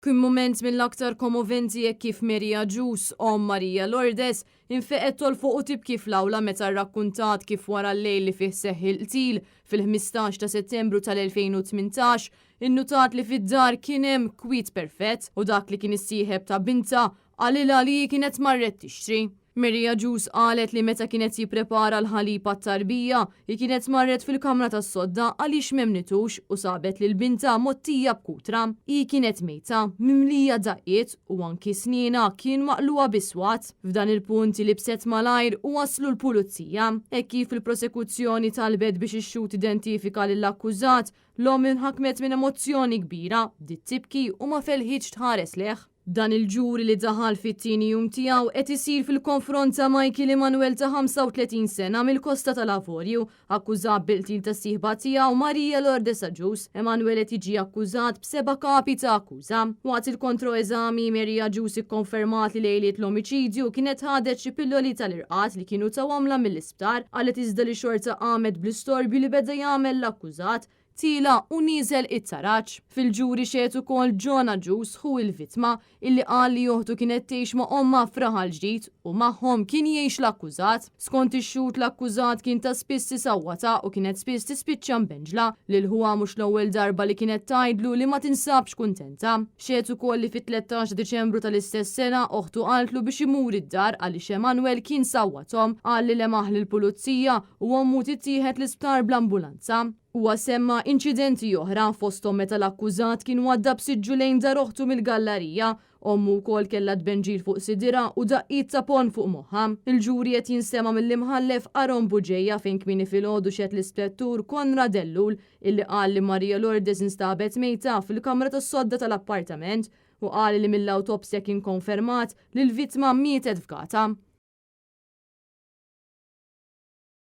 Kien mument mill-aktar kommoventi hekk kif Mary Agius, omm Maria Lourdes, infeqgħet tolfoq u tibki fl-awla meta rrakkuntat kif wara l-lejl li fih seħħ il-qtil, fil-15 ta' Settembru tal-2018, innutat li fid-dar kien hemm kwiet perfett u dak li kien is-sieħeb ta' bintha qalilha li hi kienet marret tixtri. Mary Agius qalet li meta kien qed jipprepara l-ħalib għat-tarbija, hi kienet marret fil-kamra tas-sodda għaliex m'emmnitux u sabet lil bintha mgħottija b'kutra. Hi kienet mejta, mimlija daqqiet u anki snienha kien maqlugħa bi swat. F'dan il-punt hi libset malajr u waslu l-pulizija. Hekk kif il-prosekuzzjoni talbet biex ix-xhud identifika lill-akkużat, l-omm inħakmet minn emozzjoni kbira, bdiet tibki u ma felħitx tħares lejh. Dan il-ġuri li daħal fit-tieni jum tiegħu qed isir fil-konfront ta' Michael Emanuel ta' 35 sena mill-Kosta tal-Avorju, akkużat bil-qtil tas-sieħba tiegħu Maria Lourdes Agius. Emanuel qed jiġi akkużat b'seba' kapi ta' akkuża. Waqt il-kontroeżami, Maria Agius ikkonfermat li lejliet l-omiċidju kienet ħadet xi pilloli tal-irqad li kienu tawhomlha mill-isptar. Qalet iżda li xorta qamet bl-istorbju li beda jagħmel l-akkużat. Tiela' u nieżel it-taraġ. Fil-ġuri xehed ukoll John Agius, ħu il-vittma, illi qal li oħtu kienet tgħix ma' ommha f'Raħal Ġdid u magħhom kien jgħix l-akkużat. Skont ix-xhud l-akkużat kien ta' spiss isawwatha u kienet spiss tispiċċa mbenġla. Lil ħuha mhux l-ewwel darba li kienet tgħidlu li ma tinsabx kuntenta. Xehed ukoll li fit-13 ta' Diċembru tal-istess sena oħtu qaltlu biex imur id-dar għaliex Emanuel kien sawwathom. Qal li lemaħ lill-pulizija u ommu tittieħed l-isptar bl-ambulanza. Huwa semma inċidenti oħra, fosthom meta l-akkużat kien waddab siġġu lejn dar oħtu mill-gallarija. Ommu wkoll kellha tbenġil fuq sidirha u daqqiet ta' ponn fuq moħħha. Il-ġuri qed jinstema' mill-Imħallef Aaron Bugeja fejn kmieni filgħodu xehed l-Ispettur Konrad Ellul illi qal li Maria Lourdes instabet mejta fil-kamra tas-sodda tal-appartament u qal li mill-awtopsja kien konfermat li l-vittma mietet fgata.